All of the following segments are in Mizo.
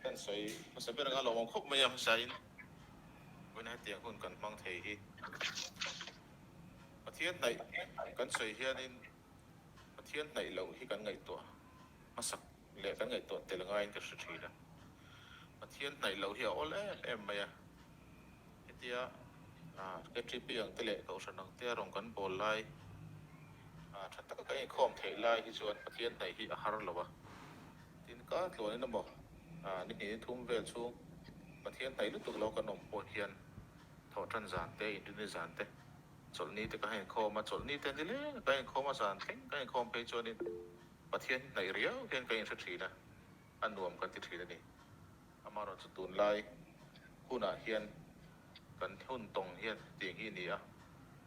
Kan sawi hmasa ber anga lawmawm khawp mai a hmasain vawiin hetiang hun kan hmang thei hi Pathian hnaih kan sawi hianin Pathian hnaih loh hi kan ngaihtuah hmasak leh kan ngaihtuah tel ngaiin ka hre thin a. Pathian hnaih loh hi a awl em em mai a, hetia KTP ang te leh Kohhran ang te a rawn kan bawl lai tha taka kan inkhawm theih lai hi chuan Pathian hnaih hi a har lo a. Tin, ka tluanin emaw ni hnih ni thum vel chhung Pathian hnaih lutuk lo kan awm pawh hian thawhtan zan te, inrinni zan te, chawlhni te ka inkhawm a, chawlhni te nileng ka inkhawm a, zan thleng ka inkhawm phei chuanin Pathian hi hnaih riau hian ka inhre thin a, a nuam kan ti thin a ni. Amaherawhchu tunlai hunah hian kan hun tawng hian hetiang hi a ni a,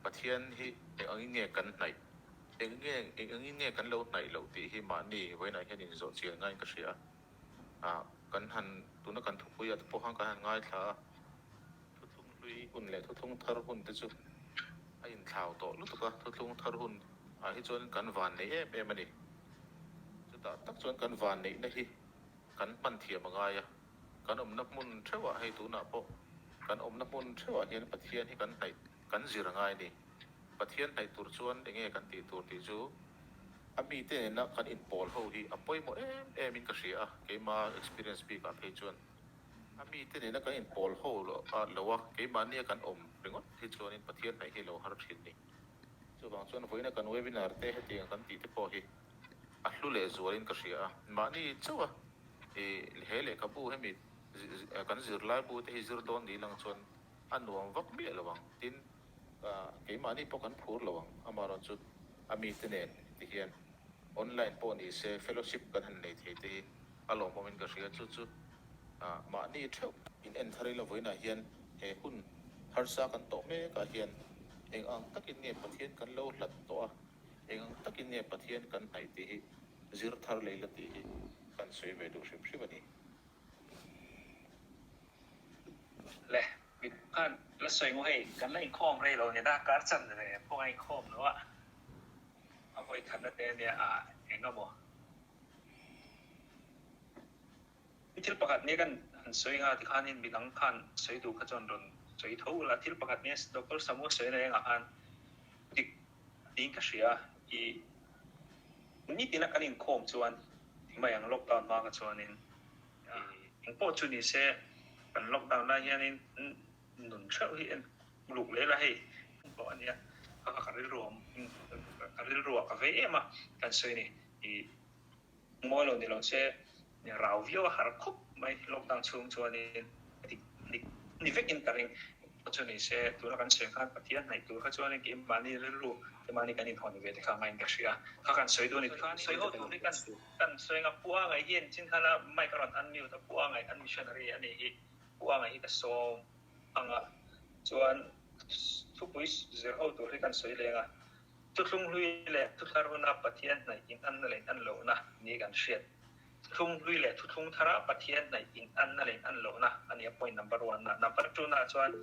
Pathian hi eng angin nge kan hnaih, eng nge eng angin nge kan lo hnaih loh tih hi mahni vawiinah hian inzawh chian ngaiin ka hria a. Ah, kan han tuna kan thupuiah te pawh khan kan han ngaithla a, thuthlung hlui hun leh thuthlung thar hun te chu a inthlau tawh lutuk a, thuthlung thar hun ah hi chuan kan vanneih em em a ni. Chutah tak chuan kan vanneihna hi kan hman thiam a ngai a, kan awmna hmun theuhah hei tunah pawh kan awmna hmun theuhah hian Pathian hi kan hnaih kan zir a ngai a ni. Pathian hnaih tur chuan eng nge kan tih tur tih chu a mite nena kan inpawl ho hi a pawimawh em em in ka hria a, keima experience bikah phei chuan a mite nena kan inpawl ho lo a, keimahnia kan awm ringawt hi chuanin Pathian hnaih hi lo har thin ni. Chuvang chuan vawiina kan webinar te hetiang kan tih te pawh hi a hlu leh zualin ka hria a, mahni chauh a i he lehkhabu hemi kan zirlai bu te hi zir dawn ni lang chuan a nuam vak miah lo ang, tin keimahni pawh kan phur lo ang, amaherawh chu a mite nen ti hian online pawh ni se fellowship kan han nei thei te hi a lawmawmin ka hria, chu chu mahni theuh in en thar ila vawiinah hian he hun harsa kan tawh mekah hian eng ang takin nge Pathian kan lo hlat tawh a, eng ang takin nge Pathian kan hnaih tih hi zir thar lei la tih hi kan sawi ve duh hrim hrim a ni. Le, mi khan la sawi maw hei, kan la inkhawm rei lo nena kar chan ve pawh a inkhawm lo a, a vawi khatna te ania a eng emaw. Thil pakhat nia kan han sawi nga tikhanin midang khan sawi duh kha chuan rawn sawi tho ula, thil pakhat nia Doctor Samu sawina engah khan dik tiin ka hria i nitina kan inkhawm chuan ti mai ang lockdown hma kha chuanin i engpawh chu ni se kan lockdown lai hianin nun theuh hi en luk leh la hei pawh a nia kha kha ka rilru awm ka rilru ah ka vei em a kan sawi ni i Mawi lo ni lo se rau viau a har khawp mai lockdown chhung chuanin dik dik ni vekin ka ring chu ni se tuna kan sawi khan Pathian hnaih tur kha chuanin keimahni rilru keimahni kan inhawn ve te kha ngaiin ka hria kha kan sawi duh a ni khan sawi ho tur hi kan kan sawi anga Pu Angai hian chin khan a mic a rawn unmute a Pu Angai kan missionary a nih hi Pu Angai hi ka sawm anga chuan thupui zir ho tur hi kan sawi leng a. Thuthlung hlui leh thuthlar huna Pathian hnaih in anna leh in an lohna ni kan hriat. Thuthlung hlui leh thuthlung thara Pathian hnaih in anna leh in an lohna a ni a point number one na. Number two na chuan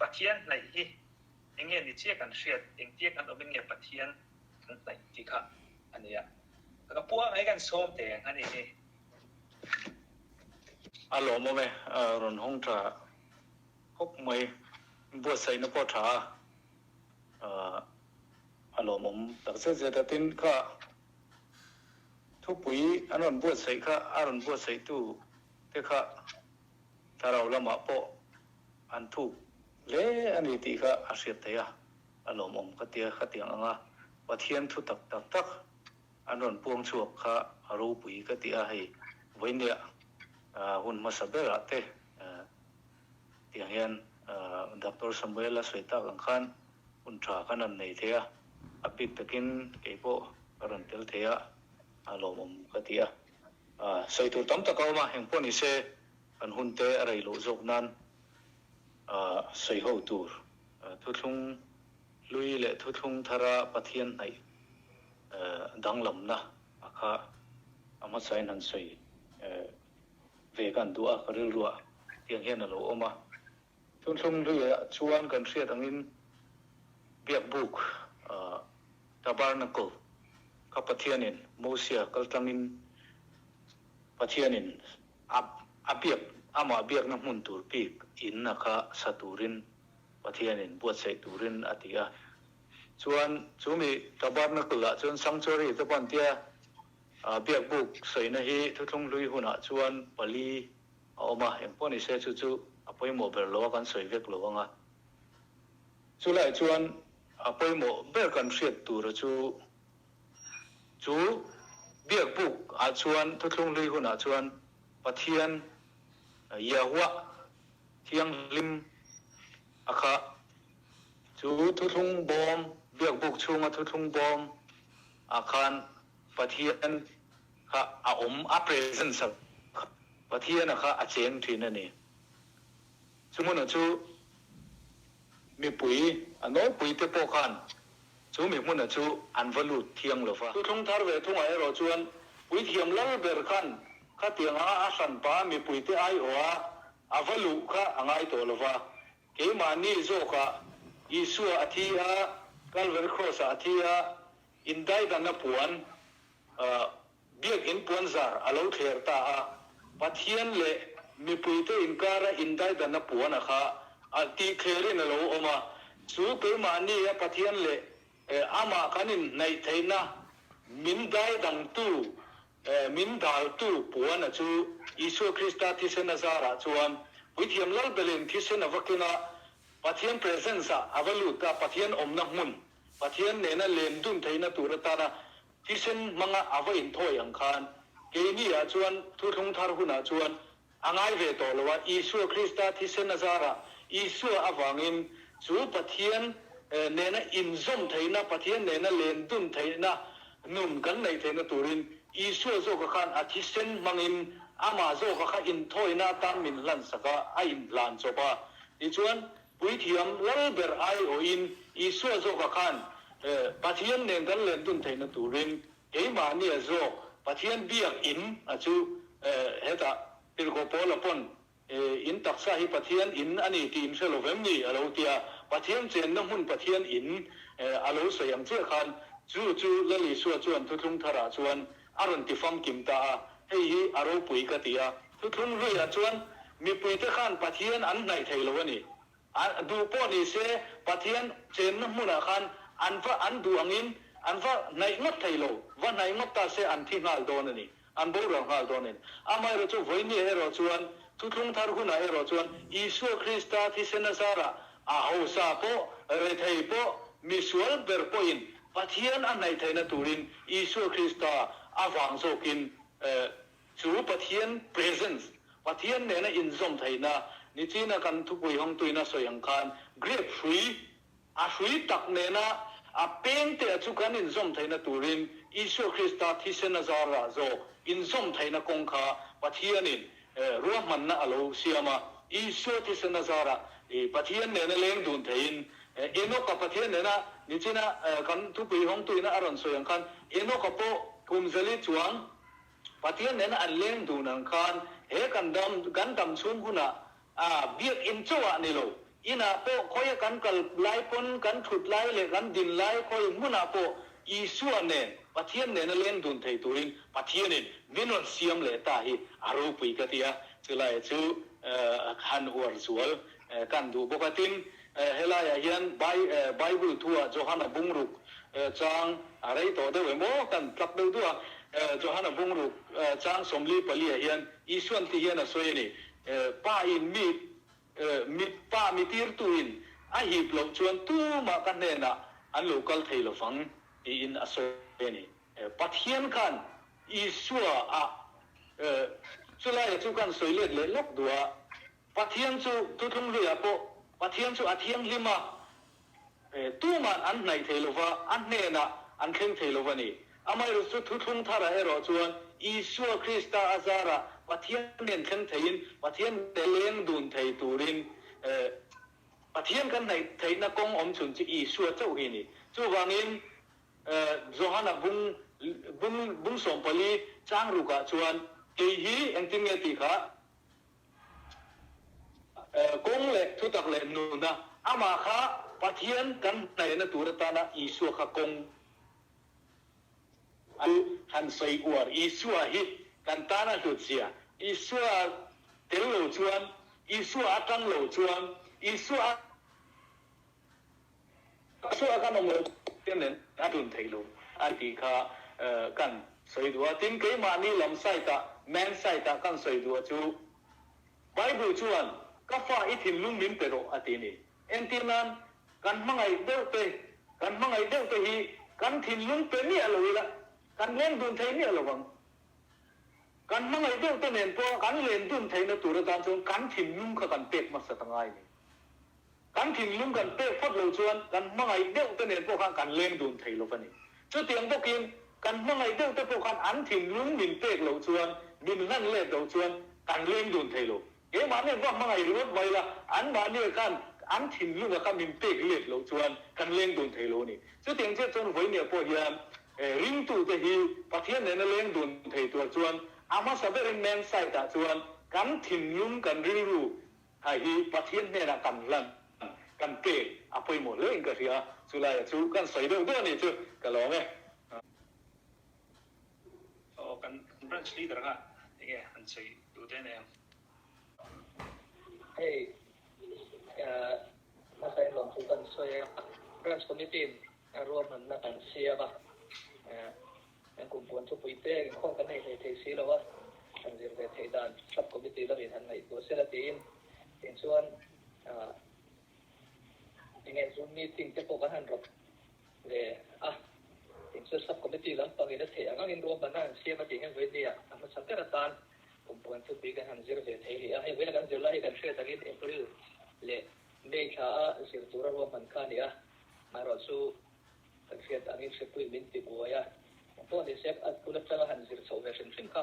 Pathian hnaih hi eng nge ni chiah kan hriat, engtia kan awmin nge Pathian kan hnaih tih kha a ni a. Ka puang ai kan sawm teng a ni hi. A lawmawm e, rawn hawng tha khawp mai, buatsaihna pawh tha a. A lawmawm tak zet zet a, tin kha thupui an rawn buatsaih kha a rawn buatsaihtu te kha thlarau lamah pawh an thuk hle a ni tih kha a hriat theih a, a lawmawm ka tia khatiang anga Pathian thu tak tak tak an rawn puang chhuak kha a ropui ka ti a, hei vawinia hun hmasa berah te Tiang hian Doctor Samuel a sawi tak ang khan hun tha kan rawn nei thei a, a bik takin kei pawh ka rawn tel thei a, a lawmawm ka ti a. Sawi tur tam tak a awm a, engpawh ni se kan hun te a rei loh zawk nan sawi ho tur thuthlung hlui leh thuthlung thara Pathian hnaih danglamna a kha a hmasain han sawi ve kan duh a, ka rilruah tiang hian a lo awm a. Thuthlung hluiah chuan kan hriat angin Biakbuk, Tabernacle, kha Pathianin Mosia kaltlangin Pathianin a a biak amah biakna hmun tur bik in a kha sa turin Pathianin buatsaih turin a ti a. Chuan chu mi tabernacle ah chuan sanctuary te pawh an tia biak buk sawina hi thuthlung hlui hunah chuan pali a awm a, engpawh ni se chu chu a pawimawh ber lo a kan sawi vek lo ang a. Chulaiah chuan a pawimawh ber kan hriat tura chu chu biak buk ah chuan thuthlung hlui hunah chuan Pathian Yahuah thianghlim a kha chu thuthlung bawm biak buk chhunga thuthlung bawm ah khan Pathian kha a awm a presence a kha Pathian a kha a cheng thin a ni. Chu hmunah chu mipui a nawlpui te pawh khan chu mi hmunah chu an va lut thiang lo va. Thuthlung thar ve thungah erawh chuan puithiam lal ber khan khatiang anga a hranpa mipuite aiawha a va luh kha a ngai tawh lo va. Keimahni zawkah Isua a thi a, Calvary Cross-ah a thi a, indaidanna puan Biakinn puanzar a lo thler ta a, Pathian leh mipuite inkara indaidanna puan a kha a tih thlerin a lo awm a. Chu keimahni a Pathian leh amah kan inhnaih theihna min daidangtu, min daltu puan a chu Isua Krista thisen a zarah chuan Puithiam Lalbelin thisen a va keng a, Pathian presence ah a va lut a, Pathian awmna hmun, Pathian nena len dun theihna tur atana Thisen hmanga a va inthawi ang khan, keini ah chuan thuthlung thar hunah chuan a ngai ve tawh lo a, Isua Krista thisen a zarah Isua avangin chu Pathian nena inzawm theihna, Pathian nena len dun theihna nun kan neih theihna turin Isua zawka khan a thisen hmangin amah zawka kha inthawina atan min hlansak a, a inhlan chawp a. Tichuan, Puithiam lal ber aiawhin Isua zawka khan Pathian nen kan len dun theihna turin keimahnia zawk Pathian biak in a chu hetah Tirhkoh Paula pawn in taksa hi Pathian in a ni tih in hre lo vem ni a lo tia, Pathian chenna hmun Pathian in a lo sawi ang chiah khan chu chu Lal Isua chuan thuthlung tharah chuan a rawn ti famkim ta a, hei hi a ropui ka ti a. Thuthlung hluiah chuan mipuite khan Pathian an hnaih thei lo a ni. A duh pawh ni se Pathian chenna hmunah khan an va an duh angin an va hnaih ngawt thei lo, va hnaih ngawt ta se an thi nghal dawn a ni, an boral nghal dawn a ni. Amaherawh chu vawinia erawh chuan thuthlung thar hunah erawh chuan Isua Krista thisen azarah a hausa pawh, rethei pawh, misual ber pawhin Pathian a hnaih theihna turin Isua Krista avang zawkin chu Pathian presence, Pathian nena inzawm theihna nichina kan thupui hawngtuina sawi ang khan grape hrui, a hrui tak nena a peng te chu kan inzawm theihna turin Isua Krista thisen a zar rah zawk inzawm theihna kawng kha Pathianin ruahmanna a lo siam a, Isua thisen a zarah Pathian nena leng dun theiin Enoka Pathian nena nichina kan thupui hawngtuina a rawn sawi ang khan Enoka pawh kum zali chuang Pathian nena an leng dun ang khan he kan dam kan dam chhung hunah a biakinn chauhah ni lo, inah pawh khawia kan kal lai pawn kan thut lai leh kan din lai khawi hmunah pawh Isua nen Pathian nena leng dun thei turin Pathianin min rawn siam leh ta hi a ropui ka ti a, chulaiah chu han uar zual kan duh bawk a. Tin, helaiah hian Bible thuah Johana bungruk chang a rei tawh deuh em aw, kan tlak deuh duh a. Johana bungruk chang 44 ah hian Isuan ti hian a sawi a ni, Pa in mi mi pa mi tirtuin a hip loh chuan tumah ka hnenah an lo kal thei lovang tiin a sawi a ni. Pathian khan Isua a chulaia chu kan sawi let leh lawk duh a, Pathian chu thuthlung hluiah pawh Pathian chu a thianghlim a, tuman an hnaih thei lova, a hnenah an thleng thei lova ni. Amaherawhchu chu thuthlung tharah erawh chuan Isua Krista a zarah Pathian nen thleng theiin Pathian nen leng dun thei turin Pathian kan hnaih theihna kawng awm chhun chu Isua chauh hi a ni. Chuvangin Johana bung bung bung 14 chang rukah chuan kei hi engtin nge tih kha Kawng leh thutak leh nuna amah kha Pathian kan hnaihna tur atana Isua kha kawng a han sawi uar. Isua hi kan tana hlutzia. Isua. Tel lo chuan, Isua atang lo chuan, Isua Isua kan awm lo chuan nen a dun theih lo a tih kha kan sawi duh a. Tin, keimahni lam side ah, man side ah kan sawi duh a chu, Bible chuan ka fa i thinlung min pe rawh a ti ni. Entir nan, kan hmangaih deuh te, kan hmangaih deuh te hi kan thinlung pe miah lo ila, kan leng dun thei miah lo vang. Kan hmangaih deuh te nen pawh kan len dun theihna tur atan chuan kan thinlung kha kan pek hmasa ta ngai ni. Kan thinlung kan pek phawt lo chuan kan hmangaih deuh te nen pawh khan kan leng dun thei lo va ni. Chutiang bawkin kan hmangaih deuh te pawh khan an thinlung min pek loh chuan, min hlan let loh chuan kan leng dun thei lo. Keimahni va hmangaih ringawt mai la, anmahni khan an thinlunga kha min pek let loh chuan kan leng dun thei lo a ni. Chutiang chiah chuan vawinia pawh hian ringtute hi Pathian nena leng dun thei tur chuan a hmasa berin main site ah chuan kan thinlung, kan rilru ha hi Pathian hnenah kan hlan, kan pek a pawimawh hle in ka hria. Chulaiah chu kan sawi deuh deuh a nih chu ka lawm e. Aw kan branch leader kha enge han sawi duh te nen. Hei hmasa in lawmthu kan sawi a, branch committee in ruahmanna kan siam a, kum puan thupui te inkhawm kan nei hlei thei si lo a, han zir ve theih dan sub committee lamin han ngaihtuah sela tiin tinchuan enge zoom meeting te pawh kan han rawt Ve a, inchhung sub committee lampangin a theih ang angin ruahmanna an siam a tih hian vawinia a hmasa ber atan kum puan thupui kan han zir ve thei rih a. Hei vawiina kan zir lai hi kan hriat angin April leh May thla a zir tura ruahman kha a ni a, amaherawhchu kan hriat angin hripui min ti buai a, engpawh ni se a bul atanga han zir chhoh ve hrim hrim kha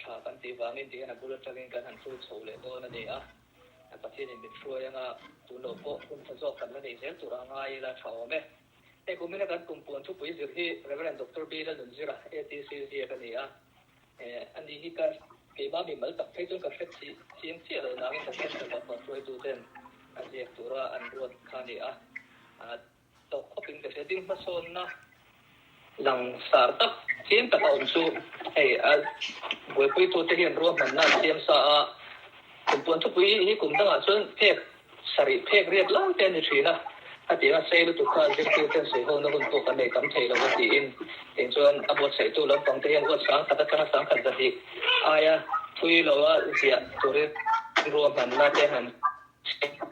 tha kan tih vangin tihian a bul atangin kan han hrul chho leh dawn a ni a. Pathianin min hruai anga tun lo pawh hun tha zawk kan la nei zel tur a ngai ila tha awm e. Hei kumina kan kum puan thupui zir hi Rev. Doctor B. Lalnunzira, ATC ziak a ni a. Ani hi ka keimah mi mal tak phei chuan ka hre chiang chiah lo nangin ka hriat tak a hruaitu ten a ziak tura an ruat kha a ni a. Tawk khawpin ka hria ding hmasawnna langsar tak chiang tak a awm chu hei a buaipuitute hian ruahmanna an siam sa a, kumpuan thupui hi kum dangah chuan phek sarih phek riat lai te a ni thin a, hetianga sei lutuk kha zirtirten sawiho-na hun pawh kan nei tam thei lo a tiin eng chuan a buatsaihtu lampang te hian huat sang tak atanga sangkhat zahnih aia thui loa ziah turin ruahmanna te han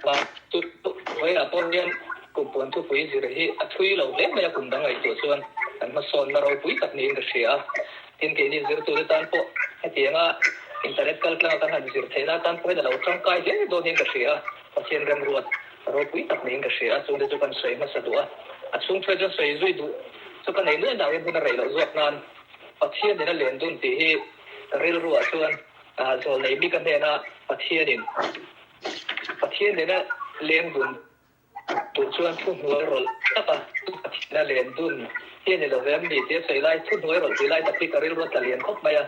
Vawiah pawh hian kum puan thupui zir hi a thui lo hle mai a, kum dang ngaihtuah chuan kan hmasawnna ropui tak niin ka hria a. Tin, keini zirtute tan pawh hetianga internet kaltlanga kan han zir theihna atan pawhin a lo tangkai hle dawn hian ka hria a, Pathian remruat ropui tak niin ka hria a, chungte chu kan sawi hmasa duh a, a chhung thuai chuan sawi zui duh chu ka nei nuai nangin hun a rei loh zawk nan Pathianin a len dun tih hi ka rilruah chuan zawl nei bik a hnena Pathianin Pathian nena leng dun tur chuan thu hnuai rawlh tak a, Pathiana len dun hi a ni lo ve mi tia sawi lai thu hnuai rawlh tih lai tak hi ka rilru a tla lian khawp mai a.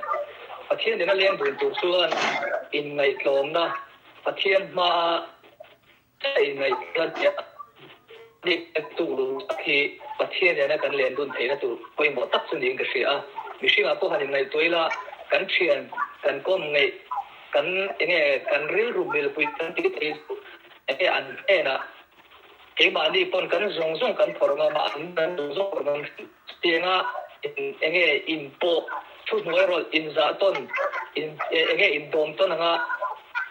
Pathian nena leng dun tur chuan inngaihtlawmna, Pathian hmaa inngaihtlawmna tak hi Pathian nena kan len dun theihna tur pawimawh tak chu niin ka hria a. Mihringah pawh han inngaihtuah ila kan thian, kan kawm ngeih, Kan enge kan rilru milpui kan tih thei chu enge an hnenah keimahni pawn kan zawng zawng kan phawrh ngam a, an kan zawng zawng phawrh ngam thin. Chutianga in enge inpawh thuhnuai rawlh inzah tawn in enge indawm tawn anga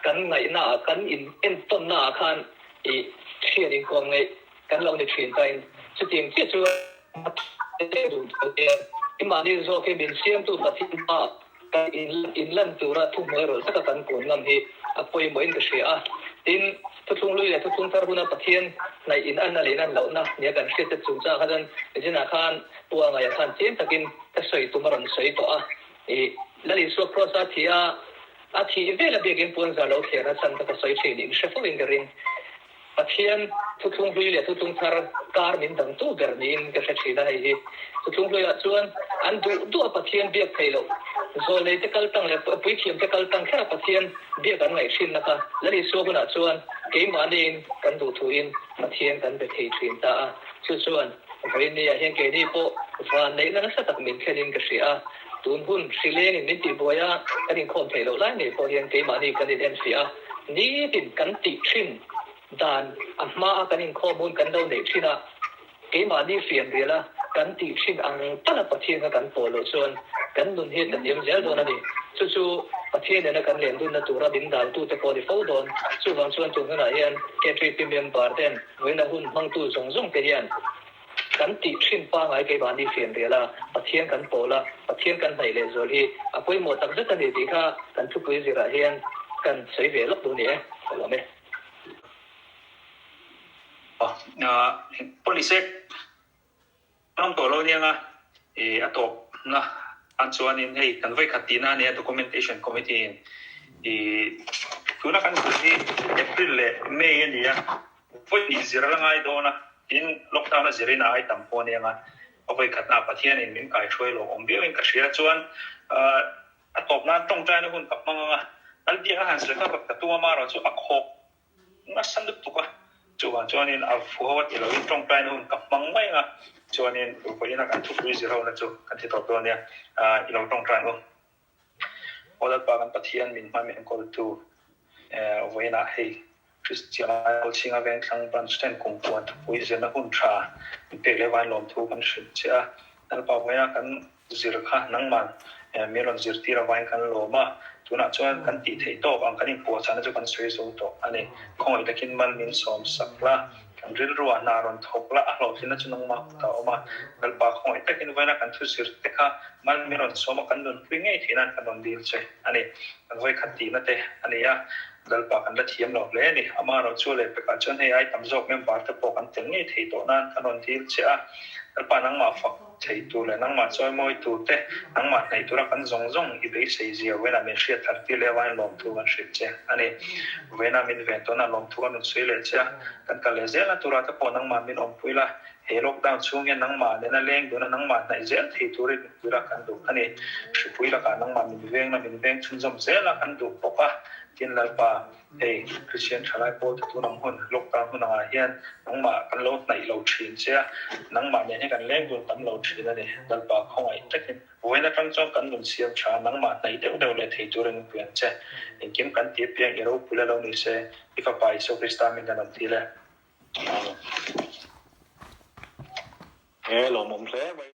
kan ngaihna ah kan in entawnna ah khan i thian inkawm ngeih kan lo ni thin ta in chutiang chiah chu keimahni zawk hi min siamtu Pathian hmaah Kan inlan tura thuhnuai rawlh taka kan kun ngam hi a pawimawhin ka hria a. Tin, thuthlung hlui leh thuthlung thar huna Pathian hnaih in an alin an lohna nia kan hriat te chungchang kha chuan zinah khan Pu Angaia khan chiang takin ka sawi tum a rawn sawi tawh a. Ih, Lal Isua Kraws a thih a, a thih vel a biakin puanzar lo thlerna chhan kha ka sawi thin in hre fo in ka ring. Pathian thuthlung hlui leh thuthlung thar kar min dangtu ber niin ka hre thin a, hei hi thuthlung hluiah chuan an duh duh a Pathian biak theih loh, zawlneite kal tang leh puithiamte kal tang kher a Pathian biak an ngaih thinna kha Lal Isua hunah chuan keimahniin kan duh thuin Pathian kan be thei thin ta a, chu chuan vawiinniah hian keini pawh vanneihna nasa tak min thlenin ka hria a. Tun hun hrilengin min tihbuai a, kan inkhawm theih loh lai ngei pawh hian keimahni kan in enfiah a, nitin kan tih thin dan a hmaa kan inkhawm hun kan lo neih thin a, keimahni fianrial a kan tih thin ang tala Pathian kha kan pawh loh chuan kan nun hi a tlahniam zel dawn a ni. Chu chu Pathian nena kan lendunna tura min daltute pawh a ni fo dawn. Chuvang chuan tun hunah hian KTP member ten vawiina hun hmangtu zawng zawng te hian Kan tih thin pangai keimahni fianrial a, Pathian kan pawl a, Pathian kan hnaih leh zual hi a pawimawh tak zet a ni tih kha kan thupui zirah hian kan sawi ve lawk duh ni e, ka lawm e. Police ram tawh lo aniang a, a tawpna tan chuanin hei kan vawikhat tihna a nia Documentation Committee in tuna kan zir hi April leh May a ni a, vawi zir a la ngai dawn a. Tin, lockdown a zirin a ai tam pawh aniang a, a vawikhatnaah Pathianin min kaihruai lo awm viauin ka hria. Chuan a tawp nan tawngtaina hun ka hmang ang a, Lalbiak a han sawi kha ka tum a, amaherawh chu a khawk nasa lutuk a, chuvang chuanin a fuho a ti loin tawngtaina hun ka hmang mai ang a, chuanin vawiina kan thupui zirhona chu kan ti tawp dawn nia, i lo tawngtai ang u. Aw Lalpa kan Pathian min hma min enkawltu vawiinah hei Kristian Aizawl Chhinga Vengthlang Branch ten kum puan thupui zirna hun tha min pek leh vain lawmthu kan hrilh che a. Lalpa vawiina kan zir kha nangman min rawn zirtir avain kan lawm a, tunah chuan kan tih theih tawk ang kan inpuahchahna chu kan sawi zo tawh a ni. Khawngaih takin mal min sawm sak la. Kan rilruah hna rawn thawk la, a hlawhtlinna chu nangmah kutah a awm a. Lalpa khawngaih takin vawiina kan thu zir te kha mal min rawn sawm a, kan nunpui ngei theih nan kan rawn dil che a ni. Kan vawikhat tihna te a ni a, Lalpa kan la thiam lo hle a ni. Amaherawhchu leh pekah chuan hei ai tam zawk member te pawh kan tel ngei thei tawh nan kan rawn dil che a. Lalpa nangmah fak thei tur leh nangmah chawimawi tur te, nangmah hnaih tura kan zawng zawng i beisei zia vawiinah min hriat thar tir leh avangin lawmthu kan hrilh che a ni. Vawiinah min ven tawnah lawmthu kan rawn sawi leh che a, kan kal leh zelna turah te pawh nangmah min awmpui la, he lockdown chhung hian nangmah nena leng duna nangmah hnaih zel thei turin min puih a kan duh a ni. Hripui lakah nangmah min vengna min veng chhunzawm zel a kan duh bawk a, tin Lalpa. Hei, Kristian thalai pawl te tun ang hun, lockdown hun angah hian nangmah kan lo hnaih lo thin che a, nangmah nen hian kan leng dun tam lo thin a ni. Lalpa khawngaih takin vawiin atang chuan kan nun siam tha, nangmah hnaih deuh deuh leh thei turin in pui ang che. Engkim kan ti apiang i ropui la lo ni se, i Fapa Isua Krista min kan rawn ti le. Amen. He lawmawm hle mai.